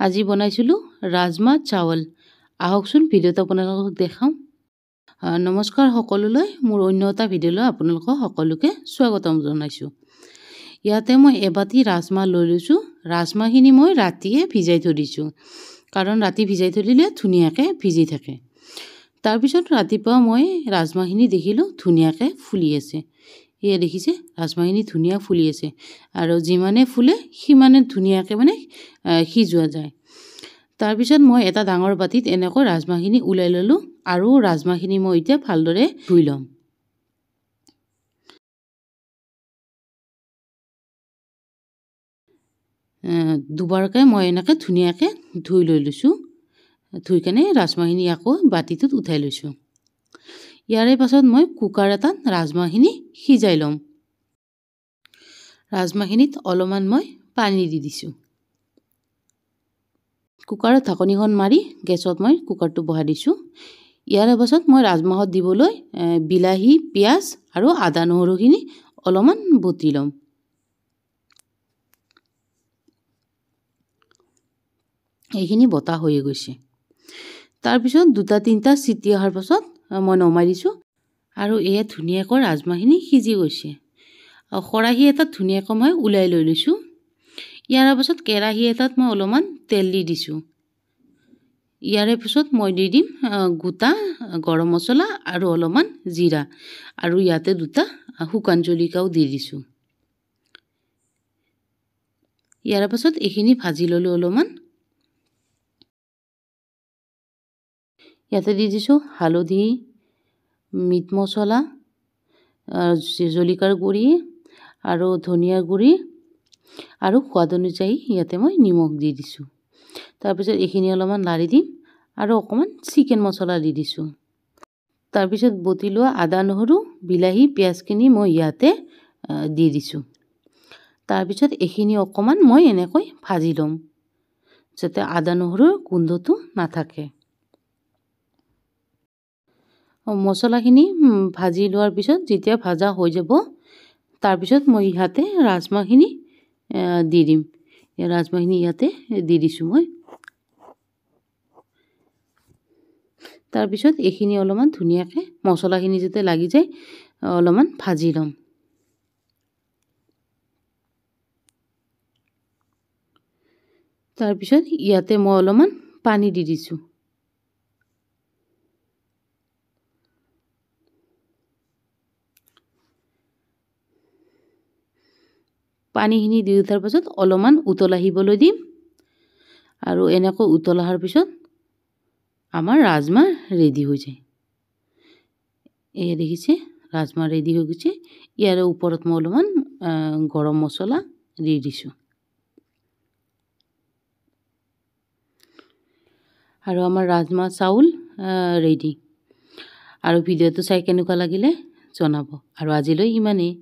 আজি বনাইছিলোঁ ৰাজমা চাৱল। আহকচোন ভিডিঅ'টো আপোনালোকক দেখাওঁ। নমস্কাৰ সকলোলৈ, মোৰ অন্য এটা ভিডিঅ'লৈ আপোনালোকক সকলোকে স্বাগতম জনাইছোঁ। ইয়াতে মই এবাতি ৰাজমা লৈ লৈছোঁ। ৰাজমাখিনি মই ৰাতিয়ে ভিজাই থৈ দিছোঁ, কাৰণ ৰাতি ভিজাই থৈ দিলে ধুনীয়াকৈ ভিজি থাকে। তাৰপিছত ৰাতিপুৱা মই ৰাজমাখিনি দেখিলোঁ ধুনীয়াকৈ ফুলি আছে। এয়া দেখিছে, ৰাজমাখিনি ধুনীয়া ফুলি আছে আৰু যিমানে ফুলে সিমানে ধুনীয়াকৈ মানে সিজোৱা যায়। তাৰপিছত মই এটা ডাঙৰ বাতিত এনেকৈ ৰাজমাখিনি ওলাই ল'লোঁ আৰু ৰাজমাখিনি মই এতিয়া ভালদৰে ধুই ল'ম। দুবাৰকৈ মই এনেকৈ ধুনীয়াকৈ ধুই লৈ লৈছোঁ। ধুই কেনে ৰাজমাখিনি আকৌ বাতিটোত উঠাই লৈছোঁ। ইয়াৰে পাছত মই কুকাৰ এটাত ৰাজমাখিনি সিজাই ল'ম। ৰাজমাখিনিত অলপমান মই পানী দি দিছোঁ। কুকাৰৰ ঢাকনিখন মাৰি গেছত মই কুকাৰটো বহাই দিছোঁ। ইয়াৰে পাছত মই ৰাজমাহত দিবলৈ বিলাহী, পিঁয়াজ আৰু আদা নহৰুখিনি অলপমান বটি ল'ম। এইখিনি বটা হৈয়ে গৈছে। তাৰপিছত দুটা তিনিটা চিটি অহাৰ পাছত মই নমাই দিছোঁ আৰু এয়া ধুনীয়াকৈ ৰাজমাহখিনি সিজি গৈছে। খৰাহী এটাত ধুনীয়াকৈ মই ওলাই লৈ লৈছোঁ। ইয়াৰ পাছত কেৰাহী এটাত মই অলপমান তেল দি দিছোঁ। ইয়াৰে পিছত মই দি দিম গোটা গৰম মছলা আৰু অলপমান জিৰা আৰু ইয়াতে দুটা শুকান জলকীয়াও দি দিছোঁ। ইয়াৰ পাছত এইখিনি ভাজি ল'লোঁ অলপমান। ইয়াতে দি দিছোঁ হালধি, মিট মছলা, জলকীয়াৰ গুড়ি আৰু ধনিয়াৰ গুড়ি আৰু সোৱাদ অনুযায়ী ইয়াতে মই নিমখ দি দিছোঁ। তাৰপিছত এইখিনি অলপমান লাৰি দিম আৰু অকণমান চিকেন মছলা দি দিছোঁ। তাৰপিছত বটি লোৱা আদা নহৰু, বিলাহী, পিঁয়াজখিনি মই ইয়াতে দি দিছোঁ। তাৰপিছত এইখিনি অকণমান মই এনেকৈ ভাজি ল'ম, যাতে আদা নহৰুৰ গোন্ধটো নাথাকে। মছলাখিনি ভাজি লোৱাৰ পিছত যেতিয়া ভাজা হৈ যাব, তাৰপিছত মই ইয়াতে ৰাজমাহখিনি দি দিম। ৰাজমাহখিনি ইয়াতে দি দিছোঁ মই। তাৰপিছত এইখিনি অলপমান ধুনীয়াকৈ মছলাখিনি যাতে লাগি যায় অলপমান ভাজি ল'ম। তাৰপিছত ইয়াতে মই অলপমান পানী দি দিছোঁ। পানীখিনি দি উঠাৰ পাছত অলপমান উতল আহিবলৈ দিম আৰু এনেকৈ উতল অহাৰ পিছত আমাৰ ৰাজমাহ ৰেডি হৈ যায়। এয়া দেখিছে, ৰাজমাহ ৰেডি হৈ গৈছে। ইয়াৰে ওপৰত মই অলপমান গৰম মছলা দি দিছোঁ আৰু আমাৰ ৰাজমাহ চাউল ৰেডি। আৰু ভিডিঅ'টো চাই কেনেকুৱা লাগিলে জনাব। আৰু আজিলৈ ইমানেই।